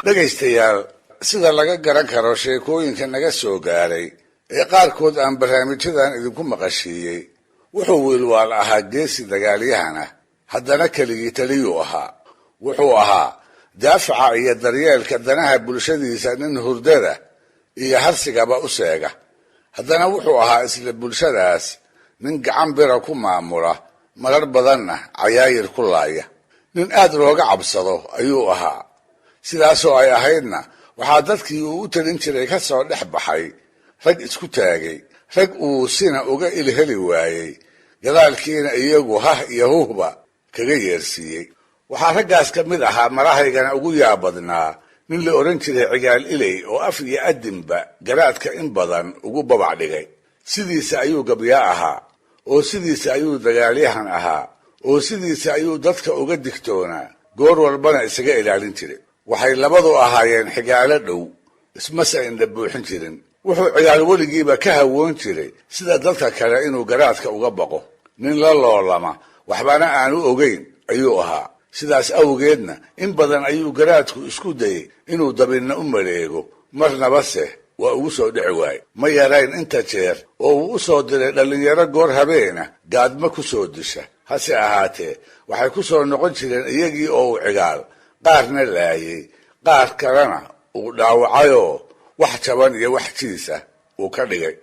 Dhegaystayaal, sida laga garan karo sheekooyinka naga soo gaaray ee qaarkood aan barnaamijyadan idinku maqashiiyey, wuxuu Wiilwaal ahaa geesi dagaalyahan ah, haddana keligii taliyuu ahaa. Wuxuu ahaa daafaca iyo daryeelka danaha bulshadiisa nin hurdada iyo harsigaba u seega, haddana wuxuu ahaa isla bulshadaas nin gacan bira ku maamula, marar badanna cayaayir ku laaya. Nin aad looga cabsado ayuu ahaa. Sidaasoo ay ahaydna, waxaa dadkii uu u talin jiray ka soo dhex baxay rag isku taagay, rag uu sina uga ilheli waayey, gadaalkiina iyagu hah iyo huhba kaga yeersiiyey. Waxaa raggaas ka mid ahaa, marahaygana ugu yaabadnaa, nin la odhan jiray Cigaal Iley oo af iyo adinba garaadka in badan ugu babac dhigay. Sidiisa ayuu gabyaa ahaa, oo sidiisa ayuu dagaalyahan ahaa, oo sidiisa ayuu dadka uga digtoonaa, goor walbana isaga ilaalin jiray. Waxay labadu ahaayeen xigaalo dhow, ismase indha buuxin jirin. Wuxuu Cigaal weligiiba ka hawoon jiray sida dadka kale inuu garaadka uga baqo. Nin la loolama waxbana aanu ogeyn ayuu ahaa. Sidaas awgeedna in badan ayuu garaadku isku dayey inuu dabinna u maleego, marnabase waa ugu soo dhici waaye. Ma yarayn inta jeer oo uu u soo diray dhallinyaro goor habeena gaadmo ku soo disha, hase ahaatee waxay ku soo noqon jireen iyagii oo uu Cigaal qaarna laayey, qaar kalena uu dhaawacayoo wax jaban iyo wax jiisa uu ka dhigay.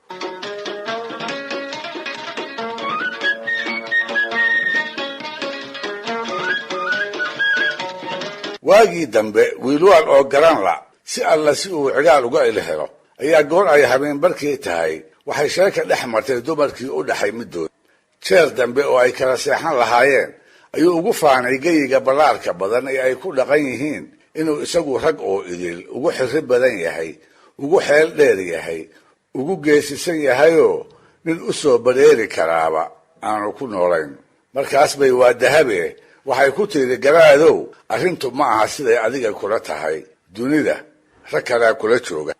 Waagii dambe Wiilwaal oo garan la si alla si uu Cigaal uga ilhelo ayaa goor ay habeenbarkii tahay waxay sheeka dhex martay dumarkii u dhaxay middood. Jeer dambe oo ay kala seexan lahaayeen ayuu ugu faanay geyiga ballaarka badan ee ay ku dhaqan yihiin inuu isagu rag oo idil ugu xirri badan yahay, ugu xeel dheer yahay, ugu geesisan yahayoo nin u soo bareeri karaaba aanu ku noolayn. Markaas bay waa dahabe waxay ku tiri, garaadow, arrintu ma aha siday adiga kula tahay, dunida rag kalaa kula jooga.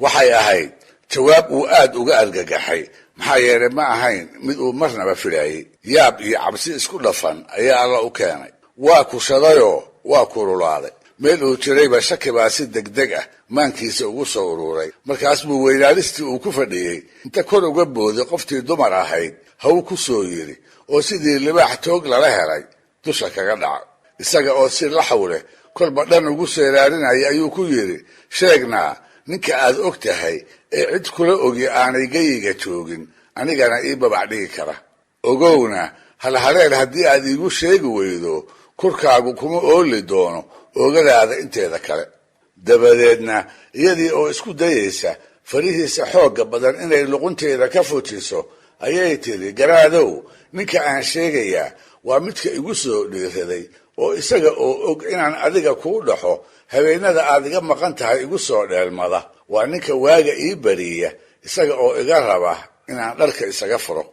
Waxay ahayd jawaab uu aad uga argagaxay, maxaa yeelay ma ahayn mid uu marnaba filaayey. Yaab iyo cabsi isku dhafan ayaa Alla u keenay. Waa kushadayoo waa kululaaday. Meel uu jirayba shaki baa si degdeg ah maankiisa ugu soo ururay. Markaas buu weylaalistii uu ku fadhiyey inta kor uga booday qoftii dumar ahayd haw ku soo yidhi, oo sidii libaax toog lala helay dusha kaga dhaca. Isaga oo si laxaw leh kolba dhan ugu seeraarinaya ayuu ku yidhi, sheegnaa ninka aad og tahay ee cid kula ogi aanay geyiga joogin, anigana ii babac dhigi kara. Ogowna halhaleel haddii aad iigu sheegi weydo, kurkaagu kuma ooli doono oogadaada inteeda kale. Dabadeedna iyadii oo isku dayeysa farihiisa xoogga badan inay luqunteeda ka fujiso ayay tidhi, garaadow, ninka aan sheegayaa waa midka igu soo dhiiraday oo isaga oo og inaan adiga kuu dhaxo habeenada aad iga maqan tahay igu soo dheelmada. Waa ninka waaga ii bariya isaga oo iga raba inaan dharka isaga furo.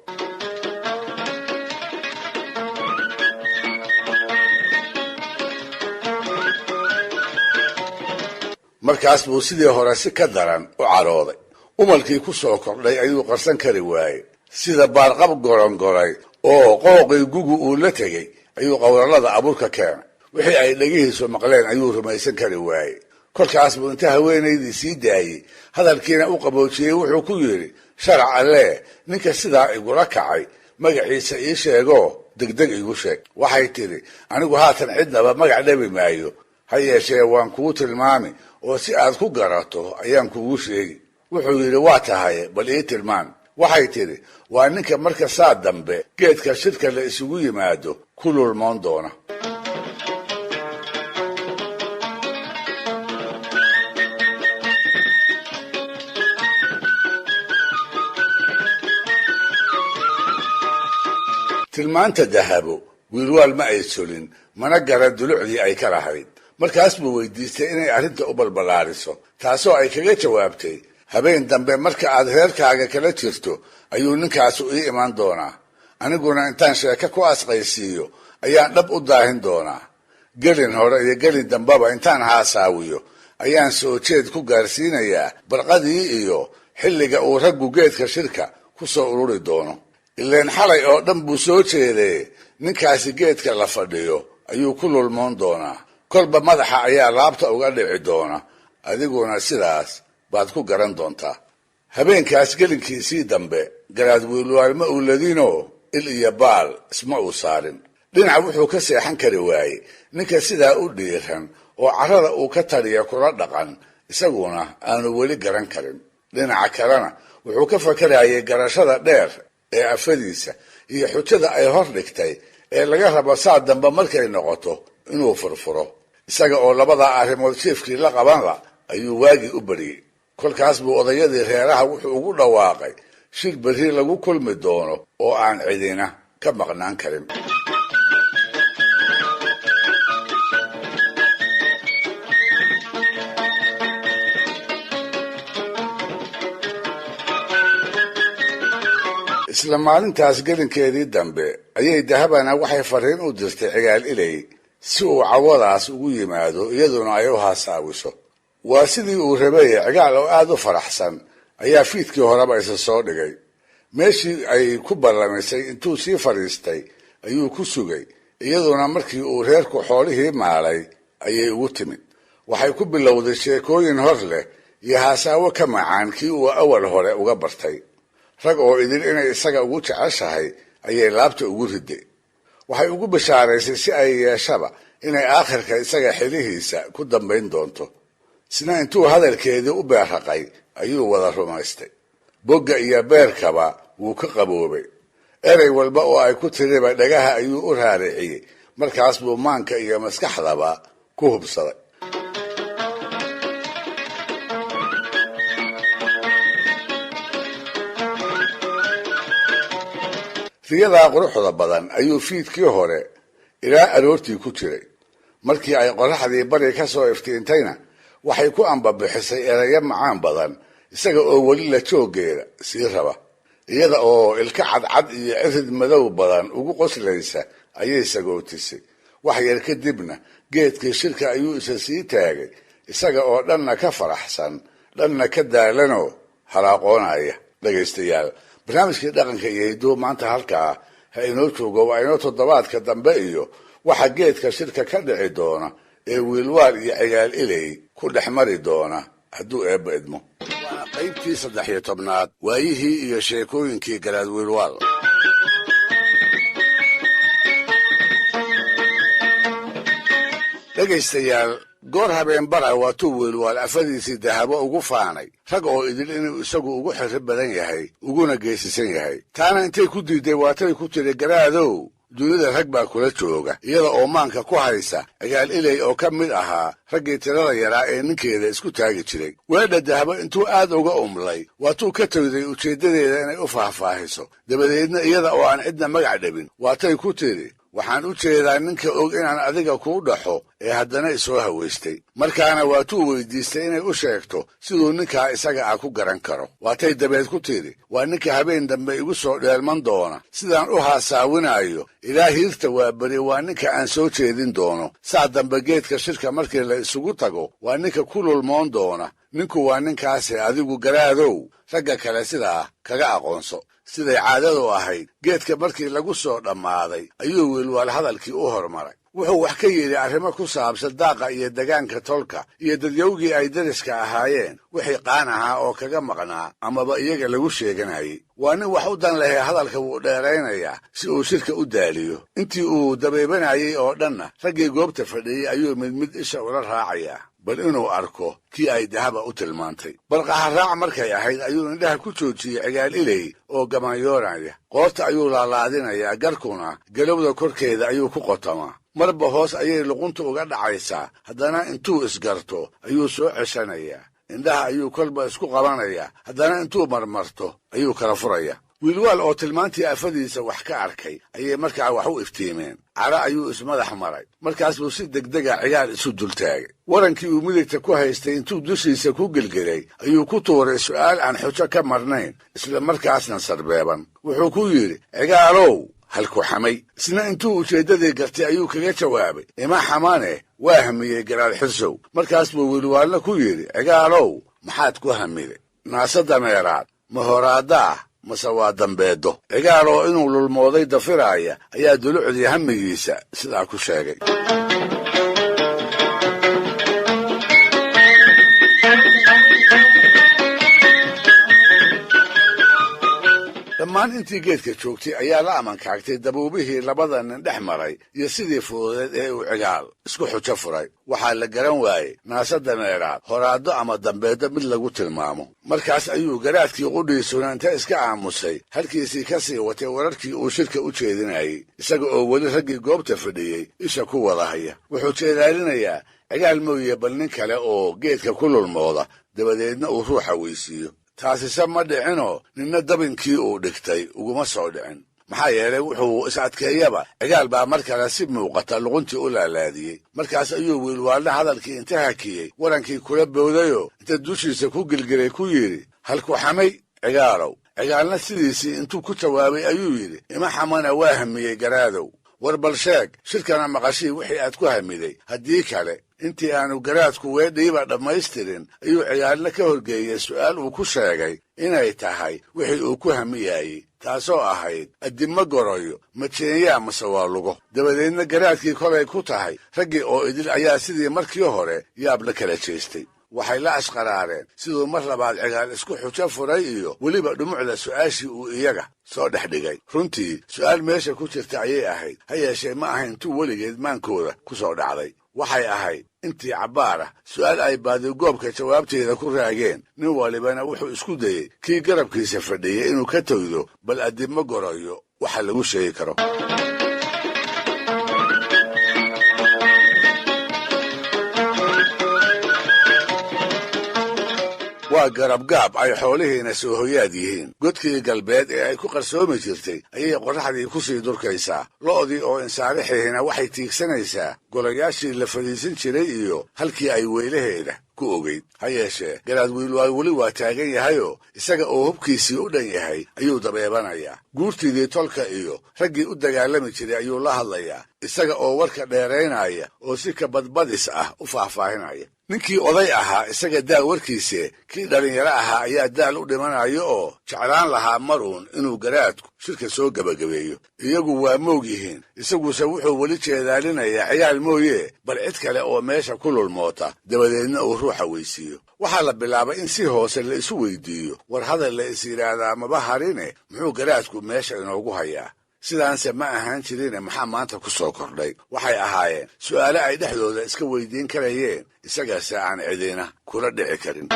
Markaas buu sidii hore si ka daran u carooday. Umalkii ku soo kordhay ayuu qarsan kari waayey. Sida baarqab gorongoray oo qooqii gugu uu la tegey ayuu qowrallada abuurka keenay. Wixii ay dhegihiisu maqleen ayuu rumaysan kari waayey. Kolkaas buu inta haweenaydii sii daayey hadalkiina u qaboojiyey wuxuu ku yidhi, sharac allee, ninka sidaa igula kacay magaciisa ii sheegoo degdeg igu sheeg. Waxay tidhi, anigu haatan cidnaba magac dhabi maayo, ha yeeshee waan kuu tilmaami oo si aad ku garato ayaan kuugu sheegi. Wuxuu yidhi, waa tahay, bal ii tilmaan. Waxay tidhi, waa ninka marka saa dambe geedka shirka la isugu yimaado ku lulmoon doona. Tilmaanta Dahabo Wiilwaal ma ay solin, mana garan dulucdii ay ka lahayd. Markaas buu weydiistay inay arrinta u balballaariso, taasoo ay kaga jawaabtay, habeen dambe marka aad reerkaaga kala jirto ayuu ninkaasu ii iman doonaa, aniguna intaan sheeko ku asqaysiiyo ayaan dhab u daahin doonaa. Gelin hore iyo gelin dambaba intaan haasaawiyo Ayaan soo jeed ku gaarsiinayaa barqadii iyo xilliga uu raggu geedka shirka ku soo ururi doono. Ileen xalay oo dhan buu soo jeedee, ninkaasi geedka la fadhiyo ayuu ku lulmoon doonaa. Kolba madaxa ayaa laabta uga dhici doona, adiguna sidaas baad ku garan doontaa. Habeenkaas gelinkiisii dambe Garaad Wiilwaal ma uuladinoo il iyo baal isma uu saarin. Dhinac wuxuu ka seexan kari waayey ninka sidaa u dhiiran oo carrada uu ka taliya kula dhaqan, isaguna aanu weli garan karin. Dhinaca kalena wuxuu ka fakarayay garashada dheer ee afadiisa iyo xujada ay hor dhigtay ee laga rabo saa dambe markay noqoto inuu furfuro. Isaga oo labadaa arrimood jiifkii la qabanla ayuu waagii u bariyey. Kolkaas buu odayadii reeraha wuxuu ugu dhawaaqay shir berri lagu kulmi doono oo aan cidina ka maqnaan karin. Isla maalintaas gelinkeedii dambe ayay Dahabana waxay fariin u dirtay Cigaal Iley si uu cawadaas ugu yimaado, iyaduna ay u haasaawiso. Waa sidii uu rabay. Cigaal oo aada u faraxsan ayaa fiidkii horeba isa soo dhigay. Meeshii ay ku ballamisay intuu sii fadhiistay ayuu ku sugay, iyaduna markii uu reerku xoolihii maalay ayay ugu timid. Waxay ku bilowday sheekooyin hor leh iyo haasaawo ka macaan kii uu awal hore uga bartay. Rag oo idil inay isaga ugu jeceshahay ayay laabta ugu riday. Waxay ugu bishaaraysay si ay yeeshaba inay aakhirka isaga xilihiisa ku dambayn doonto. Isna intuu hadalkeedii u beerraqay ayuu wada rumaystay. Bogga iyo beerkaba wuu ka qaboobay. Erey walba oo ay ku tiriba dhagaha ayuu u raariciyey. Markaas buu maanka iyo maskaxdaba ku hubsaday. Riyadaa quruxda badan ayuu fiidkii hore ilaa aroortii ku jiray. Markii ay qoraxdii bari ka soo iftiintayna waxay ku ambabixisay erayo macaan badan, isaga oo weli la jooggeeda sii raba. Iyada oo ilka cadcad iyo cirid madow badan ugu qoslaysa ayay sagootisay. Wax yar kadibna geedkii shirka ayuu isa sii taagay, isaga oo dhanna ka faraxsan dhanna ka daalanoo halaaqoonaya. Dhegaystayaal, barnaamijkii dhaqanka iyo hidduhu maanta halkaa ha inoo joogo. Waa inoo toddobaadka dambe iyo waxa geedka shirka ka dhici doona ee Wiilwaal iyo Cigaal Iley ku dhex mari doona, hadduu Eebba idmo. Waana qaybtii 13aad, waayihii iyo sheekooyinkii Garaad Wiilwaal. Dhegaystayaal, goor habeenbara waatuu Wiilwaal afadiisii Dahabo ugu faanay rag oo idil inuu isagu ugu xirri badan yahay uguna geesisan yahay. Taana intay ku diiday waatay ku tiri, "Garaadow, dunida rag baa kula jooga," iyada oo maanka ku haysa Cigaal Iley oo ka mid ahaa raggii tirada yaraa ee ninkeeda isku taagi jiray. Weedha Dahabo intuu aad uga umlay waatuu ka toyday ujeeddadeeda inay u faahfaahiso. Dabadeedna iyada oo aan cidna magac dhabin waatay ku tiri, "Waxaan u jeedaa ninka og inaan adiga kuu dhaxo ee haddana isoo hawaystay." Markaana waatuu weydiistay inay u sheegto siduu ninkaa isaga ah ku garan karo. Waatay dabeed ku tidhi, "Waa ninka habeen dambe igu soo dheelman doona sidaan u haasaawinaayo ilaa hiirta waa beri. Waa ninka aan soo jeedin doono saa dambe geedka shirka markii la isugu tago. Waa ninka ku lulmoon doona. Ninku waa ninkaase, adigu garaadow ragga kale sidaa kaga aqoonso." Siday caadadu ahayd, geedka markii lagu soo dhammaaday ayuu Wiilwaal hadalkii u hormaray. Wuxuu wax ka yidhi arrimo ku saabsan daaqa iyo degaanka tolka iyo dadyowgii ay deriska ahaayeen, wixii qaan ahaa oo kaga maqnaa amaba iyaga lagu sheeganayay. Waa nin wax u dan lehe, hadalka wuu dheeraynayaa si uu shirka u daaliyo. Intii uu dabaybanayey oo dhanna raggii goobta fadhiyey ayuu mid mid isha ula raacayaa, bal inuu arko kii ay Dahaba u tilmaantay. Barqaha raac markay ahayd ayuu indhaha ku joojiyey Cigaal Iley oo gamaanyoonaya. Qoorta ayuu laalaadinayaa, garkuna galowda korkeeda ayuu ku qotamaa. Marba hoos ayay luqunta uga dhacaysaa, haddana intuu isgarto ayuu soo ceshanayaa. Indhaha ayuu kolba isku qabanayaa, haddana intuu marmarto ayuu kala furaya. Wiilwaal oo tilmaantii afadiisa wax ka arkay ayay markaa wax u iftiimeen. Cara ayuu ismadax maray. Markaas buu si degdega Cigaal isu dultaagay. Warankii uu midigta ku haystay intuu dushiisa ku gelgelay ayuu ku tuuray su'aal aan xujo ka marnayn, isla markaasna sarbeeban. Wuxuu ku yidhi, "Cigaalow, Halku xamay. Isna intuu ujeeddadii gartay ayuu kaga jawaabay, ima xamane, waa hamiyey Garaad Xirsow. Markaas buu Wiilwaalna ku yidhi, Cigaalow, maxaad ku hamiday? Naase dameeraad ma horaaddaah mase waa dambeeddo? Cigaal oo inuu lulmooday dafiraaya ayaa dulucdii hamigiisa sidaa ku sheegay. Dhammaan intii geedka joogtay ayaa la amankaagtay dabuubihii labada nin dhex maray iyo sidii fududeed ee uu Cigaal isku xujo furay. Waxaa la garan waayey naase dameeraad horaaddo ama dambeeddo mid lagu tilmaamo. Markaas ayuu garaadkii qudhiisuna inta iska aamusay halkiisii ka sii watay wararkii uu shirka u jeedinayey, isaga oo weli raggii goobta fadhiyey isha ku wada haya. Wuxuu jeedaalinayaa Cigaal mooye bal nin kale oo geedka ku lulmooda, dabadeedna uu ruuxa weysiiyo. Taasise ma dhicinoo ninna dabinkii uu dhigtay uguma soo dhicin. Maxaa yeelay, wuxuu is adkeeyaba Cigaal baa mar kale si muuqata luquntii u laalaadiyey. Markaas ayuu Wiilwaalna hadalkii inta hakiyey warankii kula boodayoo inta dushiisa ku gilgilay ku yidhi, halku xamay, Cigaalow? Cigaalna sidiisii intuu ku jawaabay ayuu yidhi, ima xamana, waa hamiyey garaadow. War bal sheeg, shirkana maqashii wixii aad ku hamiday, haddii kale. Intii aanu garaadku weedhiiba dhammaystirin ayuu Cigaalna ka horgeeyey su'aal uu ku sheegay inay tahay wixii uu ku hamiyayey, taasoo ahayd, addimo goroyo ma jeenyaa mase waa lugo? Dabadeedna garaadkii kolay ku tahay raggii oo idil ayaa sidii markii hore yaab la kala jeestay. Waxay la ashqaraareen siduu mar labaad Cigaal isku xujo furay iyo weliba dhumucda su'aashii uu iyaga soo dhex dhigay. Runtii su'aal meesha ku jirta ayay ahayd, ha yeeshee ma ahayn tuu weligeed maankooda ku soo dhacday. Waxay ahayd intii cabbaar ah su'aal ay baadigoobka jawaabteeda ku raageen. Nin walibana wuxuu isku dayey kii garabkiisa fadhiyey inuu ka toydo bal addimo gorayo waxa lagu sheegi karo. Waa garabgaab ay xoolihiina soo hoyaad yihiin. Godkii galbeed ee ay ku qarsoomi jirtay ayay qorraxdii ku sii durkaysaa. Lo'dii oo insaarixihiina waxay tiigsanaysaa golayaashii la fadhiisan jiray iyo halkii ay weylaheeda ku ogeyd. Ha yeeshee, Garaad Wiilwaal weli waa taagan yahayoo isaga oo hubkiisii u dhan yahay ayuu dabeebanayaa. Guurtiidii tolka iyo raggii u dagaalami jiray ayuu la hadlayaa, isaga oo warka dheeraynaya oo si kabadbadis ah u faahfaahinaya. Ninkii oday ahaa isaga daal warkiise, kii dhallinyaro ahaa ayaa daal u dhimanayo oo jeclaan lahaa maruun inuu garaadku shirka soo gebagabeeyo. Iyagu waa moog yihiin, isaguse wuxuu weli jeedaalinayaa Cigaal mooye bal cid kale oo meesha ku lulmoota, dabadeedna uu ruuxa weysiiyo. Waxaa la bilaabay in si hoose la isu weydiiyo, war hadal la is yidhaahdaa maba harine, muxuu garaadku meesha inoogu hayaa? Sidaanse ma ahaan jirine, maxaa maanta ku soo kordhay? Waxay ahaayeen su'aale ay dhexdooda iska weydiin karayeen, isagase aan cidina kula dhici karin.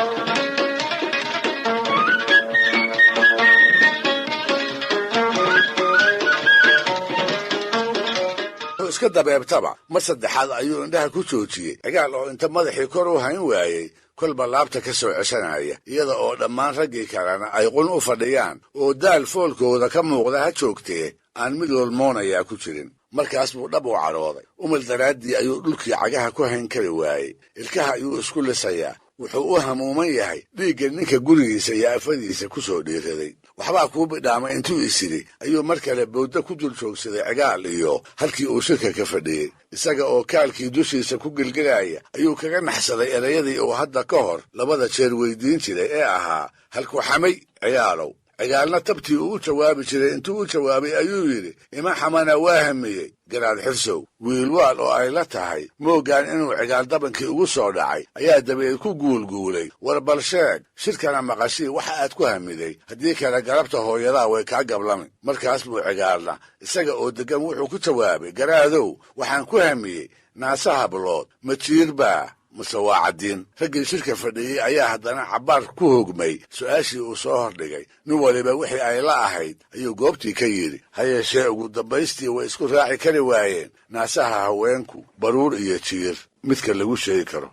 Wuxuu iska dabeebtaba mar saddexaad ayuu indhaha ku joojiyey Cigaal oo inta madaxii kor u hayn waayey kolba laabta ka soo ceshanaya, iyada oo dhammaan raggii kalena ay qun u fadhiyaan oo daal foolkooda ka muuqda ha joogtee aan mid lolmoonayaa ku jirin. Markaas buu dhab u cadhooday. Umil daraaddii ayuu dhulkii cagaha ku hayn kari waayey. Ilkaha ayuu isku lisayaa. Wuxuu u hamuuman yahay dhiigga ninka gurigiisa iyo afadiisa ku soo dhiiraday. Waxbaa kuu bidhaamay intuu is yidhi ayuu mar kale bowddo ku dul joogsaday Cigaal iyo halkii uu shirka ka fadhiyey. Isaga oo kaalkii dushiisa ku gelgelaya ayuu kaga naxsaday erayadii uu hadda ka hor labada jeer weydiin jiray ee ahaa, halku xamay, Cigaalow? Cigaalna tabtii uu u jawaabi jiray intuu u jawaabay ayuu yidhi, ima xamana, waa hamiyey Garaad Xirsow. Wiilwaal oo ay la tahay mooggaan inuu Cigaal dabankii ugu soo dhacay ayaa dabadeed ku guulguulay, war bal sheeg, shirkana maqashii waxa aad ku hamiday, haddii kale galabta hooyadaa way kaa gablami. Markaas buu Cigaalna isaga oo deggan wuxuu ku jawaabay, garaadow, waxaan ku hamiyey naase hablood ma jiirbaa mase waa caddiin? Raggii shirka fadhiyey ayaa haddana cabbaar ku hogmay su'aashii uu soo hordhigay. Nin waliba wixii ay la ahayd ayuu goobtii ka yidhi. Ha yeeshee, ugu dambaystii way isku raaci kari waayeen naasaha haweenku baruur iyo jiir midka lagu sheegi karo.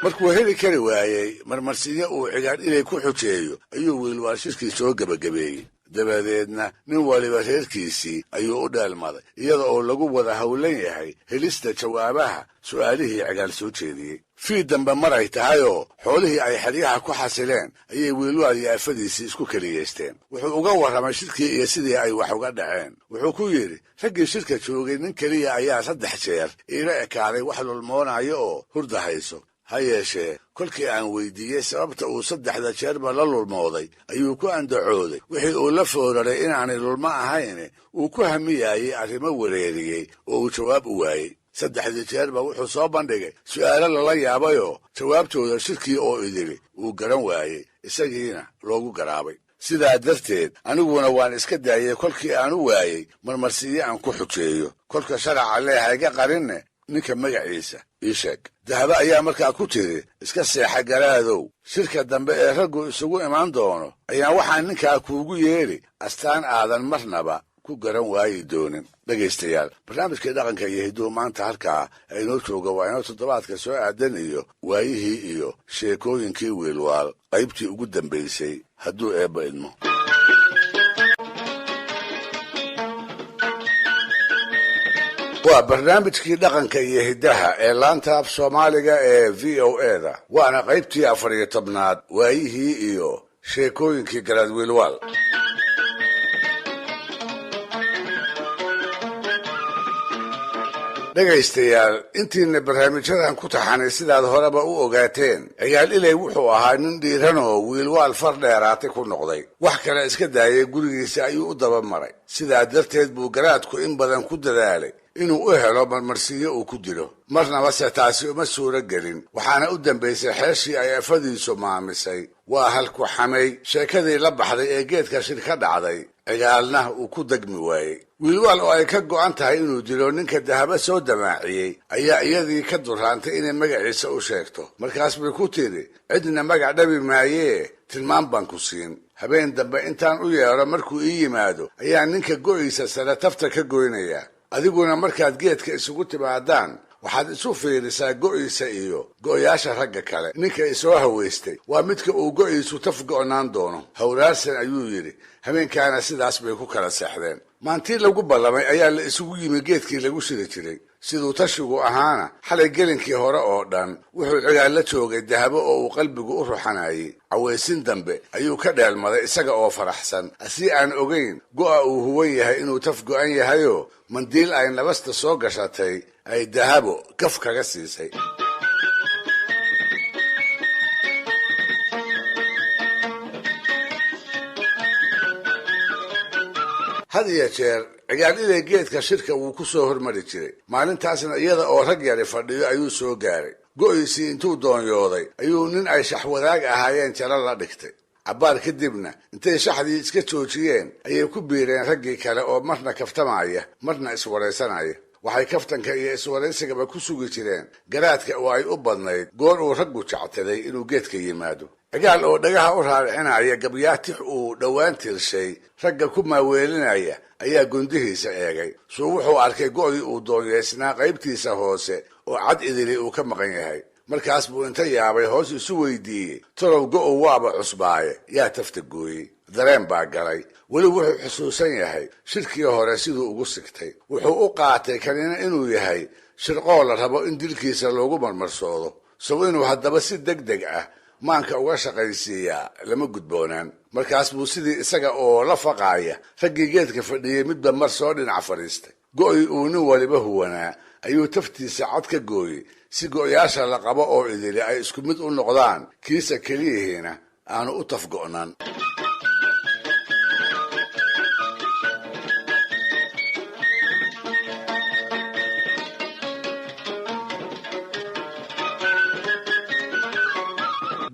Markuu heli kari waayey marmarsiinyo uu Cigaal inay ku xujeeyo ayuu Wiilwaal shirkii soo gebagabeeyey. Dabadeedna nin waliba reerkiisii ayuu u dheelmaday, iyada oo lagu wada howlan yahay helista jawaabaha su'aalihii Cigaal soo jeediyey. Fii dambe maray tahayoo xoolihii ay xeryaha ku xasileen ayay Wiilwaal iyo afadiisii isku keliyeysteen. Wuxuu uga warramay shirkii iyo sidii ay wax uga dhaceen. Wuxuu ku yidhi, raggii shirka joogay nin keliya ayaa 3 jeer iila ekaaday wax lulmoonayo oo hurda hayso. Ha yeeshee kolkii aan weydiiyey sababta uu 3da jeerba la lulmooday, ayuu ku andacooday wixii uu la fooraray inaanay lulmo ahayn, uu ku hamiyayey arrimo wareeriyey oo uu jawaab u waayey. 3dii jeerba wuxuu soo bandhigay su'aalo lala yaabayoo jawaabtooda shirkii oo idili uu garan waayey, isagiina loogu garaabay. Sidaa darteed aniguna waan iska daayey kolkii aan u waayey marmarsiiyo aan ku xujeeyo. Kolka sharaca leeha iga qarinne, ninka magaciisa ii sheeg. Dahabo ayaa markaa ku tiri, iska seexa garaadow, shirka dambe ee raggu isugu imaan doono ayaan waxaan ninkaa kuugu yeeri astaan aadan marnaba ku garan waayi doonin. Dhegaystayaal, barnaamijkii dhaqanka iyo hidduhu maanta halkaa inoo jooga. Waa inoo toddobaadka soo aadan iyo waayihii iyo sheekooyinkii Wiilwaal qaybtii ugu dambaysay, hadduu Eebba idmo. Waa barnaamijkii dhaqanka iyo hiddaha ee laanta af Soomaaliga ee VOA-da, waana qaybtii 14aad, waayihii iyo sheekooyinkii Garaad Wiilwaal. Dhegaystayaal, intiina barnaamijyadan ku taxanay sidaad horeba u ogaateen, Cigaal Iley wuxuu ahaa nin dhiiranoo Wiilwaal far dheeraatay ku noqday. Wax kale iska daayay, gurigiisa ayuu u daba maray. Sidaa darteed buu garaadku in badan ku dadaalay inuu u helo marmarsiiyo uu ku dilo, marnabase taasi uma suuro gelin. Waxaana u dambaysay xeeshii ay afadiisu maamisay, waa halku xamay sheekadii la baxday ee geedka shir ka dhacday, Cigaalna uu ku degmi waayey. Wiilwaal oo ay ka go'an tahay inuu dilo ninka Dahabo soo damaaciyey ayaa iyadii ka duraantay inay magaciisa u sheegto. Markaas bay ku tidhi, cidna magac dhabi maayee, tilmaan baan ku siin. Habeen dambe intaan u yeedho markuu ii yimaado ayaa ninka go'iisa sare tafta ka goynayaa. Adiguna markaad geedka isugu timaadaan waxaad isu fiirisaa go'iisa iyo go'yaasha ragga kale. Ninka isoo haweystay waa midka uu go'iisu taf go'naan doono. Hawraarsan ayuu yidhi. Habeenkaana sidaas bay ku kala seexdeen. Maantii lagu ballamay ayaa la isugu yimi geedkii lagu shiri jiray. Siduu tashigu ahaana, xalay gelinkii hore oo dhan wuxuu Cigaal la joogay Dahabo oo uu qalbigu u ruxanayey. Cawaysin dambe ayuu ka dheelmaday isaga oo faraxsan, asii aan ogeyn go'a uu huwan yahay inuu taf go'an yahayoo mandiil ay nabasta soo gashatay ay Dahabo gaf kaga siisay. Had iyo jeer Cigaal Iley geedka shirka wuu ku soo hormari jiray. Maalintaasna iyada oo rag yari fadhiyo ayuu soo gaaray. Go'iisii intuu doonyooday ayuu nin ay shaxwadaag ahaayeen jalo la dhigtay. Cabbaar kadibna intay shaxdii iska joojiyeen ayay ku biireen raggii kale oo marna kaftamaya marna iswaraysanaya. Waxay kaftanka iyo iswaraysigaba ku sugi jireen garaadka oo ay u badnayd goor uu raggu jectaday inuu geedka yimaado. Cigaal oo dhagaha u raaricinaya gabyaatix uu dhowaan tirshay ragga ku maaweelinaya ayaa gundihiisa eegay. Suu wuxuu arkay go'dii uu doonyeysnaa qaybtiisa hoose oo cad idili uu ka maqan yahay. Markaas buu inta yaabay hoos isu weydiiyey, tolow go'u waaba cusbaaye, yaa tafta gooyey? Dareen baa galay. Weli wuxuu xusuusan yahay shirkii hore siduu ugu sigtay. Wuxuu u qaatay kanina inuu yahay shirqoo la rabo in dilkiisa loogu marmarsoodo. Sow inuu haddaba si deg deg ah maanka uga shaqaysiiyaa lama gudboonaan. Markaas buu sidii isaga oo la faqaaya raggii geedka fadhiyey midba mar soo dhinac fadhiistay. Go'ii uu nin waliba huwanaa ayuu taftiisa cad ka gooyey, si go'yaasha la qabo oo idili ay isku mid u noqdaan, kiisa keliyihiina aanu u tafgo'naan.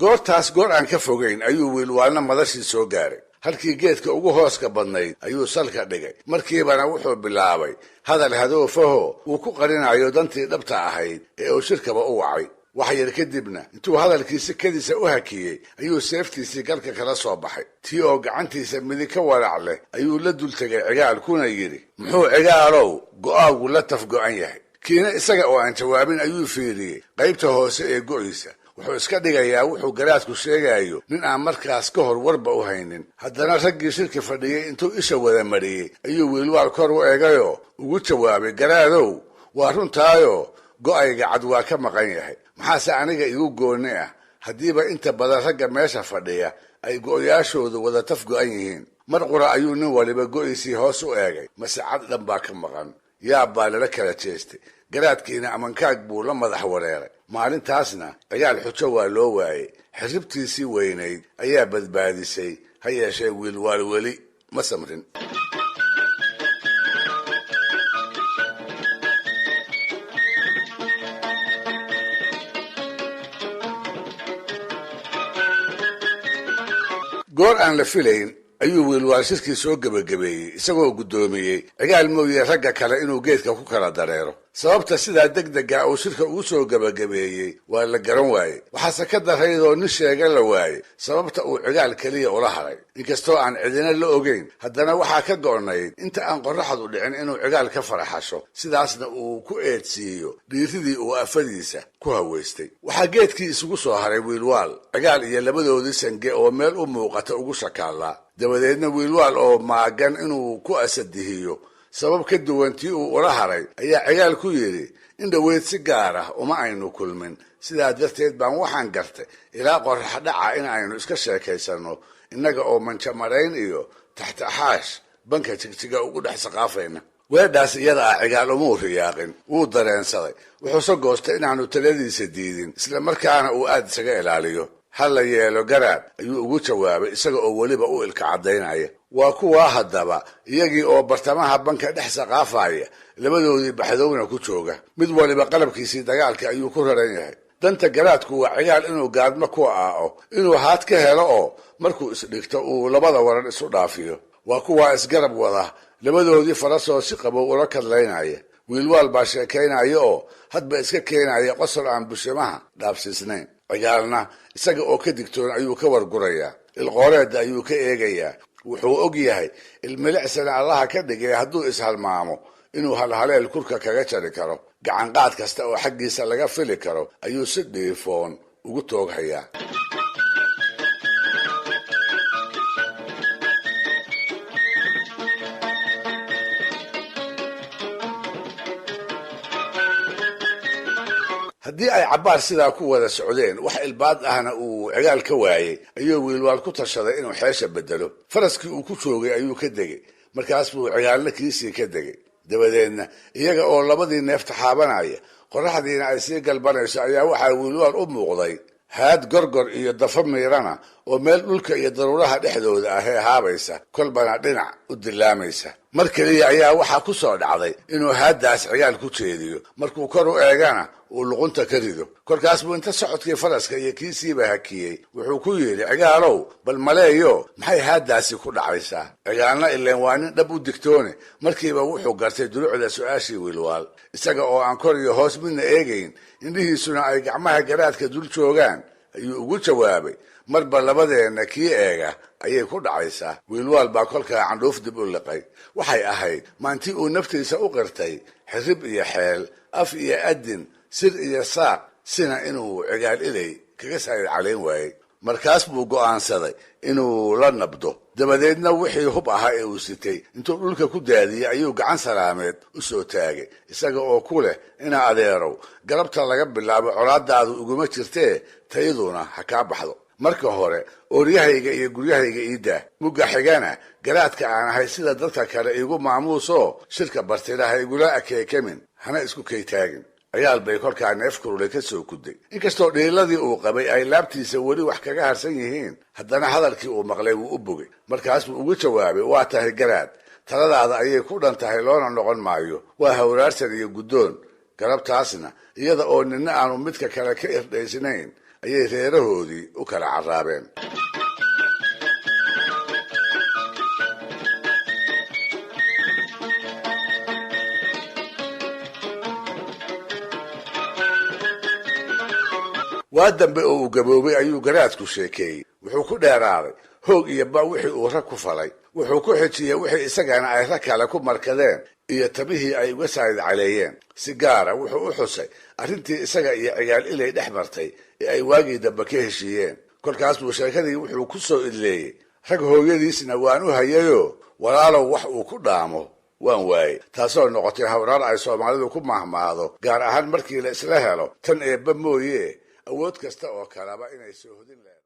Goortaas goor aan ka fogayn ayuu Wiilwaalna madashii soo gaaray. Halkii geedka ugu hooska badnayd ayuu salka dhigay. Markiibana wuxuu bilaabay hadal hadoofaho uu ku qarinayo dantii dhabta ahayd ee uu shirkaba u wacay. Wax yar kadibna intuu hadalkii si kadiisa u hakiyey ayuu seeftiisii galka kala soo baxay. Tii oo gacantiisa midig ka walac leh ayuu la dul tegay Cigaal, kuna yidhi, muxuu Cigaalow go'aagu la taf go'an yahay? Kiina isaga oo aan jawaabin ayuu fiiriyey qaybta hoose ee go'iisa. Wuxuu iska dhigayaa wuxuu garaadku sheegayo nin aan markaas ka hor warba u haynin. Haddana raggii shirka fadhiyey intuu isha wada mariyey ayuu Wiilwaal kor u eegayoo ugu jawaabay, garaadow, waa runtaayo go'ayga cad waa ka maqan yahay, maxaase aniga igu goonni ah haddiiba inta badan ragga meesha fadhiya ay go'yaashoodu wada taf go'an yihiin? Mar qura ayuu nin waliba go'iisii hoos u eegay, mase cad dhan baa ka maqan. Yaab baa lala kala jeestay, garaadkiina amankaag buu la madax wareeray. Maalintaasna Cigaal xujo waa loo waayey, xirribtiisii weynayd ayaa badbaadisay. Ha yeeshee Wiilwaal weli ma samrin. Goor aan la filayn ayuu Wiilwaal shirkii soo gebagabeeyey, isagoo guddoomiyey Cigaal mooye ragga kale inuu geedka ku kala dareero. Sababta sidaa deg dega uu shirka ugu soo gebagabeeyey waa la garan waayey, waxaase ka daraydoo nin sheega la waayey sababta uu Cigaal keliya ula haray. Inkastoo aan cidina la ogeyn, haddana waxaa ka go'nayd inta aan qorraxdu dhicin inuu Cigaal ka faraxasho, sidaasna uu ku eedsiiyo dhiiridii uu afadiisa ku haweystay. Waxaa geedkii isugu soo haray Wiilwaal, Cigaal iyo labadoodii sange oo meel u muuqata ugu shakaallaa. Dabadeedna Wiilwaal oo maagan inuu ku asadihiyo sabab ka duwan tii uu ula haray ayaa Cigaal ku yidhi, in dhoweyd si gaar ah uma aynu kulmin, sidaa darteed baan waxaan gartay ilaa qorrax dhaca in aynu iska sheekaysanno, innaga oo manjamarayn iyo taxtaxaash banka Jigjiga ugu dhex saqaafayna. Weedhaas iyada ah Cigaal umuu riyaaqin, wuu dareensaday, wuxuuse goostay inaanu taladiisa diidin, isla markaana uu aad isaga ilaaliyo. Ha la yeelo garaad, ayuu ugu jawaabay isaga oo weliba u ilka caddaynaya. Waa kuwaa haddaba iyagii oo bartamaha banka dhex saqaafaya, labadoodii baxdowna ku jooga, mid waliba qalabkiisii dagaalka ayuu ku raran yahay. Danta garaadku waa Cigaal inuu gaadmo ku aao, inuu haad ka helo oo markuu isdhigto uu labada waran isu dhaafiyo. Waa kuwaa isgarab wada, labadoodii farasoo si qabow ula kadlaynaya. Wiilwaal baa sheekaynaya oo hadba iska keenaya qosol aan bushimaha dhaafsiisnayn. Cigaalna isaga oo ka digtoon ayuu ka wargurayaa, ilqooreedda ayuu ka eegayaa. Wuxuu og yahay ilmilicsana Allaha ka dhigay hadduu ishalmaamo inuu halhaleel kurka kaga jari karo. Gacanqaad kasta oo xaggiisa laga fili karo ayuu si dhiifoon ugu tooghayaa. Haddii ay cabbaar sidaa ku wada socdeen, wax ilbaad ahna uu Cigaal ka waayey, ayuu Wiilwaal ku tashaday inuu xeesha bedelo. Faraskii uu ku joogay ayuu ka degay, markaas buu Cigaalna kiisii ka degay. Dabadeedna iyaga oo labadii neef taxaabanaya, qorraxdiina ay sii galbanayso, ayaa waxaa Wiilwaal u muuqday haad gorgor iyo dafo miirana oo meel dhulka iyo daruuraha dhexdooda ah ee haabaysa, kolbana dhinac u dilaamaysa. Mar keliya ayaa waxaa ku soo dhacday inuu haaddaas Cigaal ku jeediyo, markuu kor u eegana uu luqunta ka rido. Kolkaas buu inta socodkii faraska iyo kiisiiba hakiyey wuxuu ku yidhi, Cigaalow, bal maleeyo maxay haaddaasi ku dhacaysaa? Cigaalna ileen waa nin dhab u digtoone, markiiba wuxuu gartay dulucda su-aashii Wiilwaal. Isaga oo aan kor iyo hoos midna eegayn, indhihiisuna ay gacmaha garaadka dul joogaan, ayuu ugu jawaabay, marba labadeenna kii eega ayay ku dhacaysaa. Wiilwaal baa kolkaa candhuuf dib u liqay. Waxay ahayd maantii uu naftiisa u qirtay xirrib iyo xeel, af iyo adin, sir iyo saaq sina inuu Cigaal Ilay kaga saayid calayn waayey. Markaas buu go'aansaday inuu la nabdo. Dabadeedna wixii hub ahaa ee uu sitay intuu dhulka ku daadiyey ayuu gacan salaameed u soo taagay, isaga oo ku leh, ina adeerow, galabta laga bilaabo colaadaadu iguma jirtee, tayaduna ha kaa baxdo. Marka hore ooryahayga iyo guryahayga iidaa, mugga xigana garaadka aan ahay sida dadka kale iigu maamuusoo shirka bartida ha igula akeekamin, hana isku kaytaagin. Cigaal bay kolkaa neef kululay ka soo kuday. Inkastoo dhiiladii uu qabay ay laabtiisa weli wax kaga harsan yihiin, haddana hadalkii uu maqlay wuu u bogay. Markaas buu ugu jawaabay, waa tahay garaad, taladaada ayay ku dhan tahay, loona noqon maayo. Waa hawraarsan iyo guddoon. Galabtaasna iyada oo ninna aanu midka kale ka irdhaysnayn ayay reerahoodii u kala carraabeen. Waa dambe oo uu gaboobay ayuu garaadku sheekeeyey. Wuxuu ku dheeraaday hoog iyo ba wixii uu rag ku falay. Wuxuu ku xijiyey wixii isagana ay rag kale ku markadeen iyo tabihii ay uga saayid caleeyeen. Si gaara wuxuu u xusay arrintii isaga iyo Cigaal Ilay dhex martay ee ay waagii dambe ka heshiiyeen. Kolkaasuu sheekadii wuxuu ku soo idleeyey: "Rag hooyadiisna waan u hayayoo, walaalow, wax uu ku dhaamo waan waayey." Taasoo noqotay hawraar ay Soomaalidu ku mahmaado, gaar ahaan markii la isla helo tan Eebba mooye awood kasta oo kaleba inay soo hodin leedahay.